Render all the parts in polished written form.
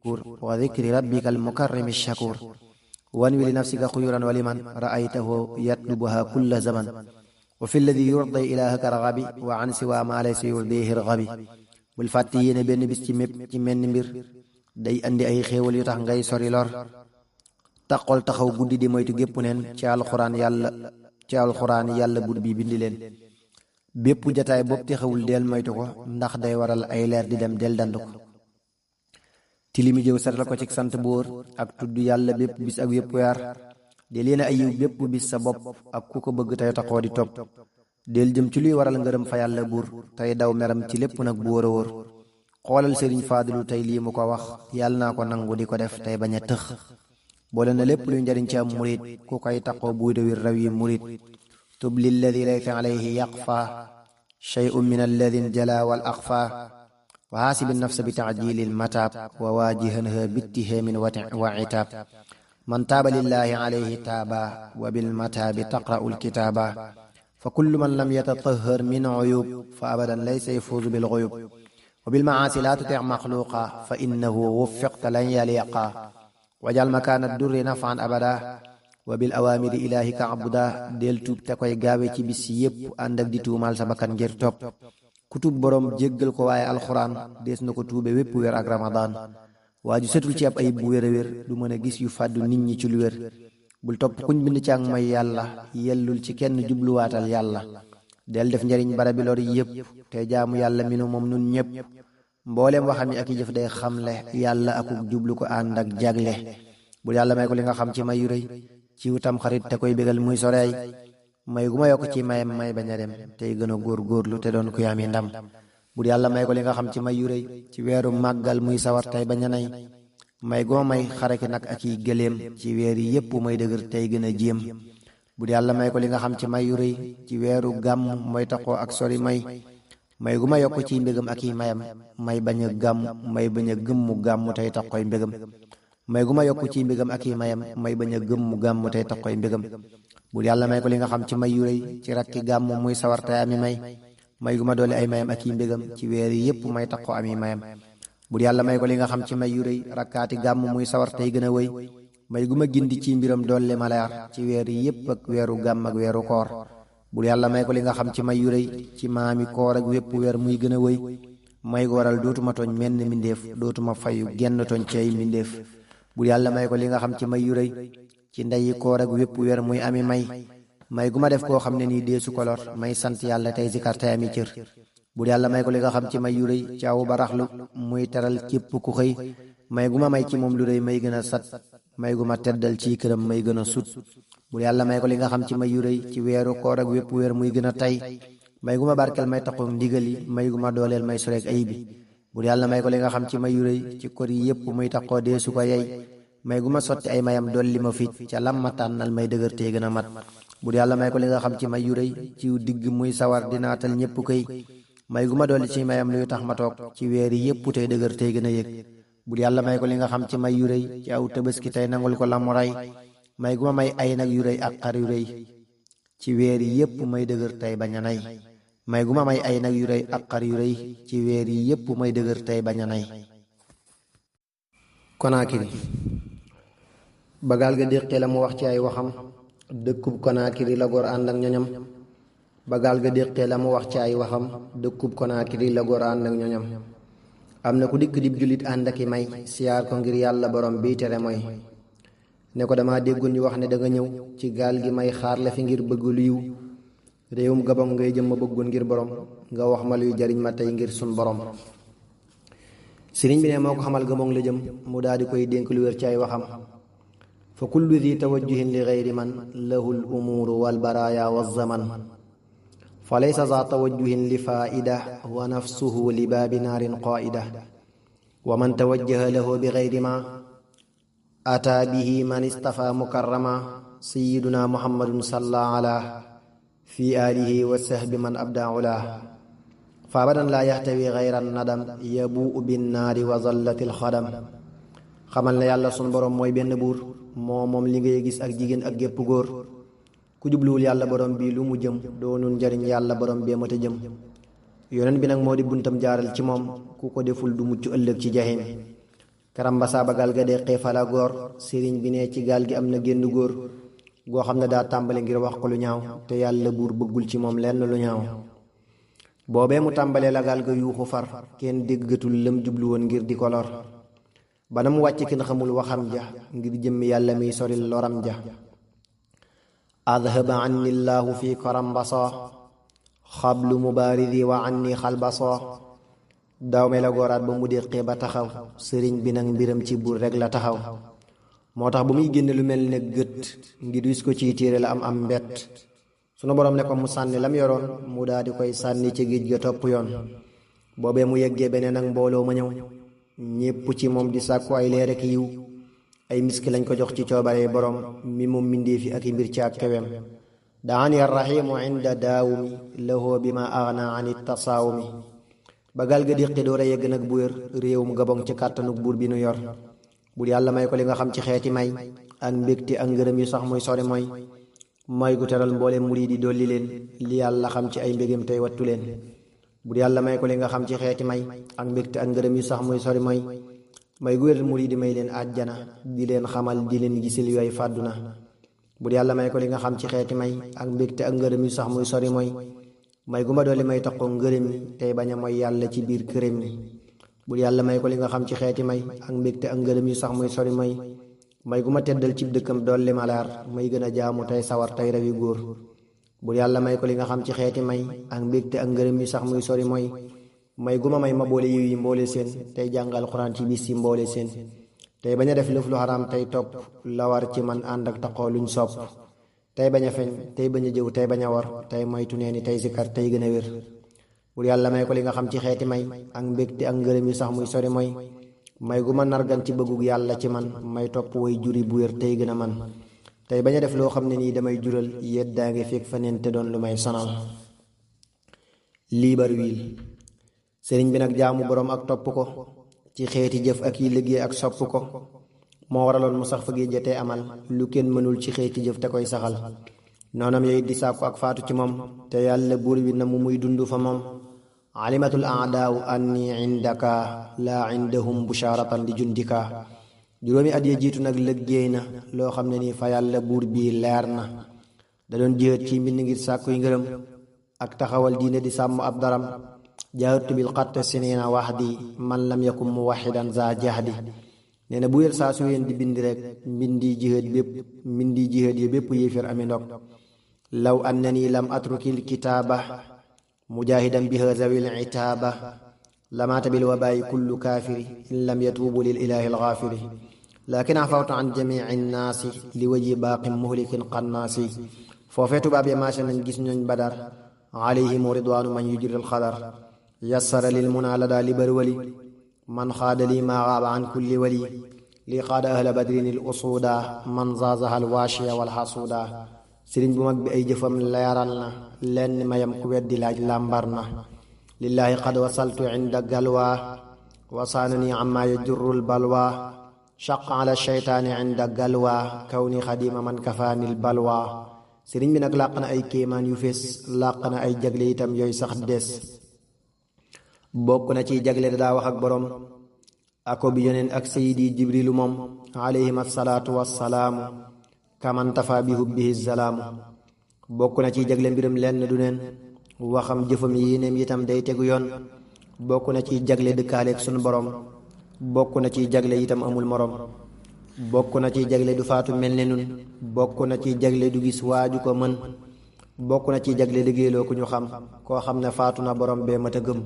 wa dhikri rabbika al-mukarrami ash-shakur wanwi li nafsika khuyuran wa liman ra'aytahu yatlubuha kulla zaman wa fi alladhi yurdi ilahaka raghabi wa an siwa ma laysa yurdihi raghabi bul fàtte yéene benn bis ci mépp ci menn mbir day andi ay xéewal yu tax ngay sori lor taqol taxaw guddi di moytu gépp neen ci alxuraan yàlla bur bi bindi leen bépp jataay bopp te xewul del moytu ko ndax day waral ay leer di dem del dandu ko tilimi jëw setal ko ci sant buur ak tudd yàlla bépp bis ak yépp weer del yéene ay yiw bépp bis sa bopp ak ku ko bëgg tey taxoo di topp del jëm ci luy waral ngërëm fa yàlla buur tey daw meram ci lépp nag bu wóor a wóor xoolal sëriñ Faadilu tey lii mu ko wax yàlla naa ko nangu di ko def tey bañ a tëx boole na lépp luy njariñ ci am murit ku koy taxoo buy dawir raw yi murit tub lilladi laysa alayhi yaqfa shay'un min alladin jala wal aqfa wa haasibi nafsa bi taajilil mataab wa waajihanha bittihamin wa itaab man taaba lillahi alayhi taaba wa bil mataabi taqra'u lkitaaba fa kullu man lam yatatahhar min uyub fa abadan laysa yafuuzu bil ghuyub wa bil maasi la tuti' maxluqa fa innahu wuffiqta lan yaliqa wajal makaana durri nafan abada wa bil awaamiri ilaahika abuda del tuub te koy gaawe ci bis yépp ànd ak di tuumaal sa bakkan ngir topp ku tuub boroom jéggal ko waaye alxuraan dees na ko tuube wépp weer ak ramadaan waaju setul ci ab ayib bu wér a wér du mën a gis yu fàddu nit ñi ci lu wér bul topp kuñ bind ci ak mooy yàlla yellul ci kenn jubluwaatal yàlla del def njariñ bara bi lor yépp te jaamu yàlla minu moom nun ñépp mbooleem waxam yi ak i jëf day xamle yàlla akuk jublu ko ànd ak jagle bul yàlla may ko li nga xam ci may yu rëy ci wutam xarit te koy bégal muy soreey may gu ma yokk ci mayam may bañ a dem tey gën a góorgóorlu te doon ku yaami ndam bul yàlla may ko li nga xam ci may yu rëy ci weeru màggal muy sawar tey bañ a nay may gu ma may xaraki nag ak i gëléem ci weer yi yépp may dëgër tey gën a jéem bul yàlla may ko li nga xam ci may yu rëy ci weeru gàmm mooy taxoo ak sori may gu ma yokk ci mbégam ak i mayam may bañ a gàmm may bañ a gëmmu gàmm tey tax koy mbégam may gu ma yokk ci mbégam ak i mayam may bañ a gëmmu gàmm tey tax koy mbégam bul yàlla may ko li nga xam ci may yu rëy ci rakki gàmm muy sawar tey ami may gu ma doole ay mayam ak i mbégam ci weer yi yépp may tax ko ami mayam bul yàlla may ko li nga xam ci may yu rëy rakkaati gàmm muy sawar tey gën a wëy may gu ma gindi ci mbiram doole ma leer ci weer yi yépp ak weeru gàmm ak weeru koor bul yàlla may ko li nga xam ci may yu rëy ci maami koor ak wépp weer muy gën a wëy may gu waral dootuma tooñ menn mbindéef dootuma fayu genn tooñ ci ay mbindéef bul yàlla may ko li nga xam ci may yu rëy ci ndeyi koor ak wépp weer muy ami may gu ma def koo xam ne nii deesu ko lor may sant yàlla tey zikar tey ami cër bul yàlla may ko li nga xam ci may yu rëy ci awu baraxlu muy teral képp ku xëy may gu ma may ci moom lu rëy may gën a sat may gu ma teddal ci këram may gën a sut bul yàlla may ko li nga xam ci may yu rëy ci weeru koor ak wépp weer muy gën a tay may gu ma barkeel may taxu ndigal yi may gu ma dooleel may soreek ayibi bul yàlla may ko li nga xam ci may yu rëy ci kor yi yépp muy taxoo deesu ko yey may gu ma sotti ay mayam dolli ma fit ca lam ma tànnal may dëgër tey gën a mat bul yàlla may ko li nga xam ci may yu rëy ci digg muy sawar dinaatal ñépp koy may gu ma dolli ci mayam luy tax ma toog ci weer yi yépp tey dëgër tey gën a yëg bul yàlla may ko li nga xam ci may yu rëy ci aw tabaski tey nangul ko lamu ray may gu ma may ay nag yu rëy ak xar yu rëy ci weer yi yépp may dëgër tey bañ a nay may gu ma may ay nag yu rëy ak xar yu rëy ci weer yi yépp may dëgër tey bañ a nay Konaakiri bagaal ga déqee la mu wax ci ay waxam dëkkub Konaakiri la góor ànd ak ñoñam bagaal ga déqee la mu wax ci ay waxam dëkkub Konaakiri la góor ànd ak ñoñam am na ku dikk dib jullit ànd ak i may siyaar ko ngir yàlla borom bii tere mooy ne ko dama déggoon ñu wax ne da nga ñëw ci gaal gi may xaar la fi ngir bëgg lu yiw réewum Gabon ngay jëm ma bëggoon ngir borom nga wax ma luy jariñ ma tey ngir sun borom sëriñ bi ne moo ko xamal Gabon la jëm mu daal di koy dénk lu wér ci ay waxam fa kullu di tawajjuhin li gayri man lahu l umuuru wal baraaya wa zaman fa laysa za tawajjuhin li faa'ida wa nafsuhu li baabi naarin qaa'ida wa man tawajjaha lahu bi gayri ma ataa bihi man istafa mukarrama sayyiduna muhammadun salla ala fi alihi wa sahbi man abda ula fa abadan laa yaxtawi gayra nadam yabuu binnaari wa zallatil xadam xamal ne yàlla sun borom mooy benn buur moom li ngay gis ak jigéen ak gépp góor ku jubluwul yàlla borom bi lu mu jëm doonul njariñ yàlla borom bee mata jëm yonent bi nag moo di buntam jaaral ci moom ku ko deful du mucc ëllëg ci jahim karambasa ba gaal ga dee xiifala góor sëriñ bi ne ci gaal gi am na génn góor goo xam ne daa tàmbale ngir wax ko lu ñaaw te yàlla buur bëggul ci moom lenn lu ñaaw. boobee mu tàmbalee la gaal ga yuuxu far kenn déggatul lam jublu woon ngir di ko lor ba na mu wàcc kenn xamul waxam ja ngir jëmmi yàlla miy soril loram ja. adhaba anni llahu fi karambasa xablu mubaaridi wa anni xalbasa. daaw me la gooraat ba mu déqee ba taxaw sëriñ bi nag mbiram ci buur rek la taxaw. moo tax ba muy génne lu mel ne gët ngir wis ko ciy téere la am mbett sunu boroom ne ko mu sànni lam yoroon mu daal di koy sànni ci géej ga topp yoon. boobee mu yeggee beneen ak mbooloo ma ñëw ñépp ci moom di sàkku ay leer ak yiw ay miski lañ ko jox ci coobaree boroom mi moom mbindéefi ak i mbir ci ak kewem. daani arrahimu inda daawumi lahoo bi ma agna ani tasaawumi. ba gaal ga déqi door a yegg nag bu wér réewum Gabon ci kàttanuk buur bi nu yor. bur yàlla may ko li nga xam ci xeeti may ak mbégte ak ngërëm yu sax muy sori mooy gu teral mboole murid yi dolli leen li yàlla xam ci ay mbégam tey wattu leen. bur yàlla may ko li nga xam ci xeeti may ak mbégte ak ngërëm yu sax muy sori may gu wéral murid yi may leen àjjana di leen xamal di leen gisil yooyu fàdduna. bur yàlla may ko li nga xam ci xeeti may ak mbégte ak ngërëm yu sax muy sori may gu ma dolli may taxoo ngërëm yi tey bañ a mooy yàlla ci biir këram yi. bur yàlla may ko li nga xam ci xeeti may ak mbégte ak ngërëm yu sax muy sori may gu ma teddal cib dëkkam dolli malaar may gën a jaamu tey sawar tey rawi góor. bur yàlla may ko li nga xam ci xeeti may ak mbégte ak ngërëm yu sax muy sori may gu ma may ma boole yiw yi mboole seen tey jàngal xuraan ci bis yi mboole seen tey bañ a def lëf lu xaraam tey topp la war ci man ànd ak taxoo luñ sopp tey bañ a feñ tey bañ a jëw tey bañ a war tey moytu nee ni tey sikar tey gën a wér. bur yàlla may ko li nga xam ci xeeti may ak mbégte ak ngërëm yu sax muy sori may gu ma nargan ci bëggug yàlla ci man may topp way juri bu wér tey gën a man tey bañ a def loo xam ne nii damay jural yeddaa ngi fekk faneen te doon lu may sonal. Libreville. sëriñ bi nag jaamu boroom ak topp ko ci xeeti jëf ak yi liggéey ak sopp ko moo waraloon mu sax fa géej jotee amal lu kenn mënul ci xeeti jëf te koy saxal. noonam yooyu di sàkku ak faatu ci moom te yàlla buur bi na mu muy dund fa moom. alimatul aadaawu anni indaka laa indahum busharatan di jundika. juróomi at ya jiitu nag liggéey na loo xam ne nii fa yàlla buur bii leer na. da doon jihaat ci mbind ngir sàkkuy ngërëm ak taxawal diine di sàmm ab daram. jaahadtu bil qatt sinina wahdi man lam yakun muwahidan za jahdi. nee na bu wér saa su ween di bind rek mbindi jihaat yi bépp yéeféer ami ndog. law annani lam atrukil kitaaba mujahidan biha zawil itaaba lamaata bil wabaayi kullu kaafiri in lam yatuubu lil ilaahi alxaafiri. lakin afawtu an jamici nnaasi li waji baaqin muhlikin qannaasi. foofee tubaab ya maase nañ gis ñooñ badar alayhimu ridwaanu man yujri alxadar. yassara lil munaa ladaa li bari wali man xaada lii maa gaaba an kulli wali. lii xaada ahla badrin il usuuda man zaazaha alwaashiya walxasuuda. sëriñ bu mag bi ay jëfam leeral na lenn mayam ku weddi laaj làmbar na. lillaahi qad wasaltu inda galwa wasaanani amma yajurrul balwa. shaqa ala sheytaani inda galwa kawni xadima man kafaanil balwa. sëriñ bi nag làq na ay kéemaan yu fees làq na ay jagle itam yooyu sax des. bokk na ci jagle daa wax ak boroom ako bi yoneen ak sayidi jibrilu moom alayhim assalaatu wassalaamu kaman tafa bi hubbihi salaamu. bokk na ci jagle mbiram lenn du neen waxam jëfam yéenéem itam day tegu yoon. bokk na ci jagle dëkkaaleeg sunu borom. bokk na ci jagle itam amul morom. bokk na ci jagle du faatu mel ne nun. bokk na ci jagle du gis waaju ko mën. bokk na ci jagle liggéeyloo ku ñu xam koo xam ne faatu na borom bee mat a gëm.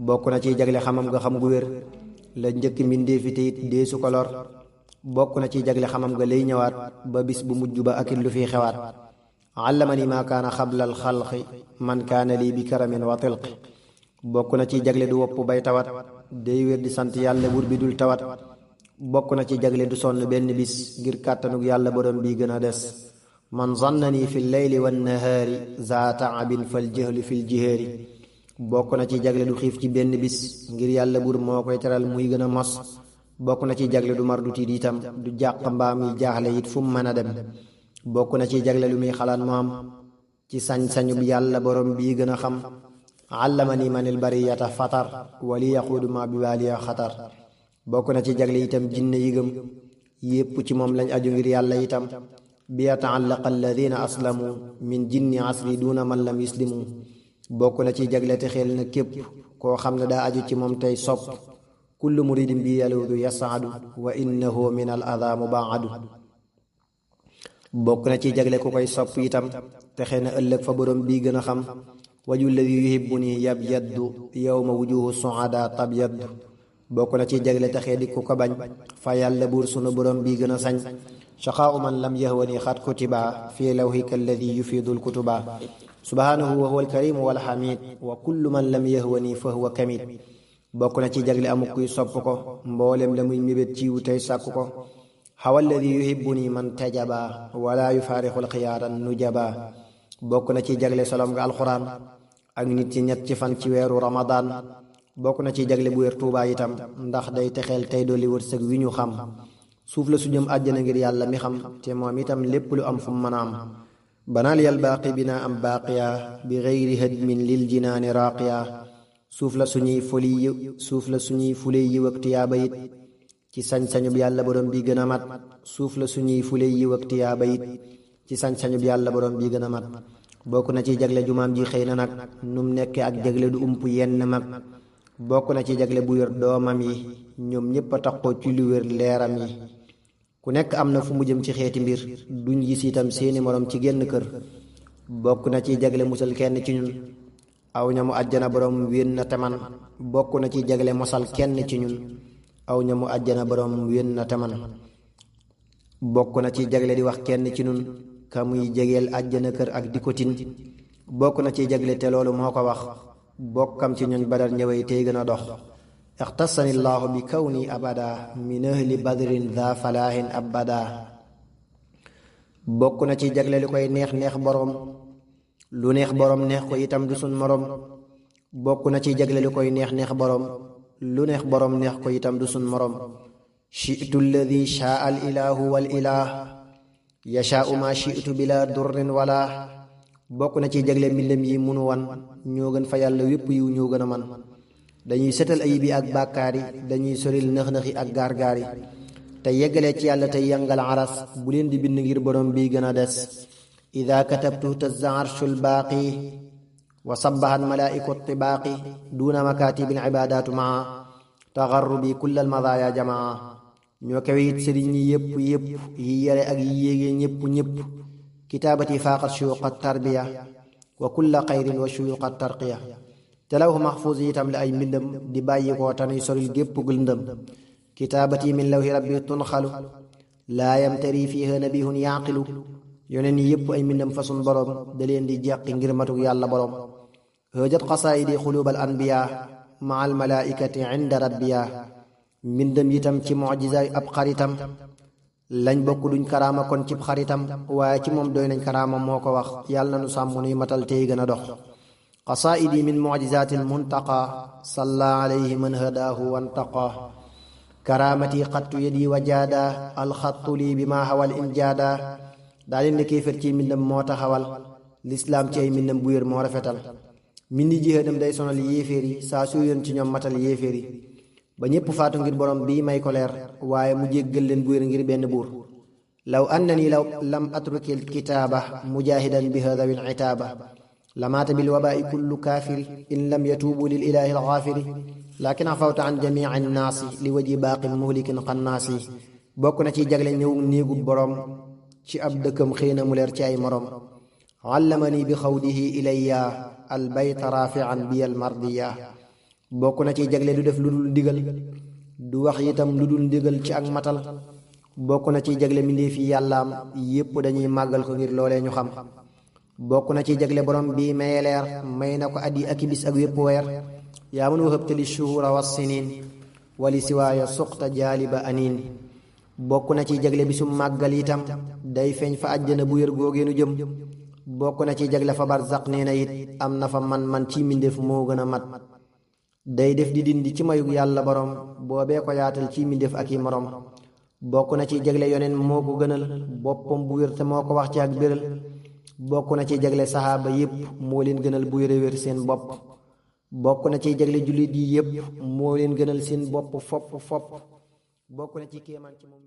bokk na ci jagle xamam nga xam gu wér la njëkk mbindeefi te it deesu ko lor. bokk na ci jagle xamam nga lay ñëwaat ba bis bu mujj ba akit lu fiy xewaat. allamani maa kaana xablal xalqi man kaana lii bi karamin wa tilqi. bokk na ci jagle du wopp bay tawat day wér di sant yàlla buur bi dul tawat. bokk na ci jagle du sonn benn bis ngir kàttanug yàlla borom bii gën a des. man zannani fi leyli wannahaari za taabin fal jahlu fil jihaari. bokk na ci jagle du xiif ci benn bis ngir yàlla buur moo koy teral muy gën a mos. bokk na ci jagle du mar du tiit itam du jàq mbaam yi jaaxle it fu mu mën a dem. bokk na ci jagle lu muy xalaat mu am ci sañ-sañub yàlla borom bii gën a xam. allamani manil bariyata fatar wali yaquudu ma bi waaliya xatar. bokk na ci jagle itam jinne yi gëm yépp ci moom lañ aju ngir yàlla itam bi yata'allaqa alladina aslamu min jinni asri duna man lam yuslimu bokk na ci jagle te xel na képp koo xam ne daa aju ci moom tey sopp kullu muridin bi yaludu yasaadu wa innahu min al adha mubaadu bokk na ci jagle ku koy sopp itam te xëy na ëllëg fa borom bii gën a xam waju lladi yuhibbuni yabyaddu yawma wujuhu suada tabyaddu bokk na ci jagle te xëy di ku ko bañ fa yàlla buur sunu borom bii gën a sañ shaqaa'u man lam yahwani xat kutiba fi lawhika alladi yufiidu lkutuba subhanahu wa huwa alkarimu walhamid wa kullu man lam yahwani fa huwa kamid bokk na ci jagle amuk kuy sopp ko mboolem la muy mébét ciwu tey sàkku ko hawa alladi yuhibbuni man tajaba wala yufaarixul xiyaaran nujaba bokk na ci jagle solom nga alxuraan ak nit ci ñett ci fan ci weeru ramadaan bokk na ci jagle bu wér tuubaa itam ndax day texeel tey dolli wërsëg wi ñu xam suuf la su jëm àjjana ngir yàlla mi xam te moom itam lépp lu am fu mu mën a am banaal yal baaqi bina am baaqiya bi geyri hadmin lil jinaani raaqiya suuf la suñuy fule yiw ak tiyaaba it ci sañ-sañub yàlla borom bi gën a mat suuf la suñuy fule yiw ak tiyaaba it ci sañ-sañub yàlla borom bi gën a mat bokk na ci jagle jumaam ji xëy na nag num nekke ak jagle du ump yenn mag bokk na ci jagle bu wér doomam yi ñoom ñépp a taxoo ci lu wér leeram yi ku nekk am na fu mu jëm ci xeeti mbir duñ gis itam seeni morom ci génn kër bokk na ci jagle musal kenn ci ñun aw ñamu àjjana borom wén na teman bokk na ci jagle mosal kenn ci ñun aw ñamu àjjana borom wén na teman bokk na ci jagle di wax kenn ci ñun ka muy jegeel àjjana kër ak di ko tin bokk na ci jagle te loolu moo ko wax bokkam ci ñooñ badar ñëwey tey gën a dox ixtasani llaahu bi kawni abada min ahli badrin dha falaahin abada bokk na ci jagle li koy neex neex boroom lu neex boroom neex ko itam du sun moroom bokk na ci jagle li koy neex neex boroom lu neex boroom neex ko itam du sun moroom shi'tu alladi shaa al ilahu wal ilah yashaa'u ma shi'tu bila durrin wala bokk na ci jagle mbindam yi munu wan ñoo gën fa yàlla wépp yiw ñoo gën a man dañuy setal ayib yi ak bàkkaar yi dañuy soril nëx-nëxi ak gaar-gaar yi te yeggalee ci yàlla tey yangal aras bu leen di bind ngir borom bi gën a des ida katabtu tazza arshul baaqi wa sabbahat malaa'iku tibaaqi duuna makaatibil ibaadaatu maa taxarrubi kullal madaaya jamaa ñoo kawe it sëriñ ñi yépp yi yare ak yi yéegee ñépp kitaabati faaqat shuyuuqa tarbiya wa kulla xayrin wa shuyuuqa tarqiya te lawhu maxfuus itam la ay mbindam di bàyyi koo tanuy soril gépp gëlndëm kitaabati min lawhi rabbi tunxalu laa yamtari fiiha nabihun yaaqilu yoneen yi yépp ay mbindam fasun borom da leen di jeqi ngir matuk yàlla borom hëjat xasaayidi xuluubal anbiya ma al malaaikati inda rabbiya mbindam itam ci mucjisaay ab xaritam lañ bokk duñ karaama kon cib xaritam waaye ci moom doy nañ karaama moo ko wax yàlla na nu sàmm nuy matal tey gën a dox qasaa'idi min mucjizaatil muntaqa salla alayhi man hadaahu wantaqa karaamati xattu yadi wajaada alxattu lii bi maa xawal injaada daa leen ne kéefër ci mbindam moo taxawal lislaam ci ay mbindam bu wér moo rafetal mbindi jihaadam day sonal yéeféer yi saa su yoon ci ñoom matal yéeféer yi ba ñépp faatu ngir borom bii may ko leer waaye mu jéggal leen bu wér ngir benn buur law annani law lam atrukil kitaaba mujaahidan bi hadawil itaaba lamaata bil wabaa'i kullu kaafiri in lam yatuubu lil ilaahi alxaafiri laakin afawta an jamii nnaasi li waji baaqin muhlikin xannaasi bokk na ci jagle ñëw néegu borom ci ab dëkkam xëy na mu leer ci ay morom allamani bi xawdihi ilayya albayta raafian bi almardiya bokk na ci jagle du def lu dul ndigal du wax itam lu dul ndigal ci ak matal bokk na ci jagle mbindéef yi yàllaam yépp dañuy màggal ko ngir loolee ñu xam bokk na ci jagle borom bii maye leer may na ko addi ak bis ak wépp weer yaa man wahabta li shuhura wa sinin wali siwaaya suqta jaaliba aniin bokk na ci jagle bisu màggal itam day feeñ fa àjjana bu wér googeenu jëm bokk na ci jagle fa barzaq nee na it am na fa man ci mbindéef moo gën a mat day def di dindi ci mayug yàlla borom boobee ko yaatal ci mbindéef ak i morom bokk na ci jagle yoneen moo ko gënal boppam bu wér te moo ko wax ci ak béral bokk na ci jagle saxaaba yépp moo leen gënal bu wér a wér seen bopp bokk na ci jagle jullit yi yépp moo leen gënal seen bopp fopp bokk na ci kéemaan ci moom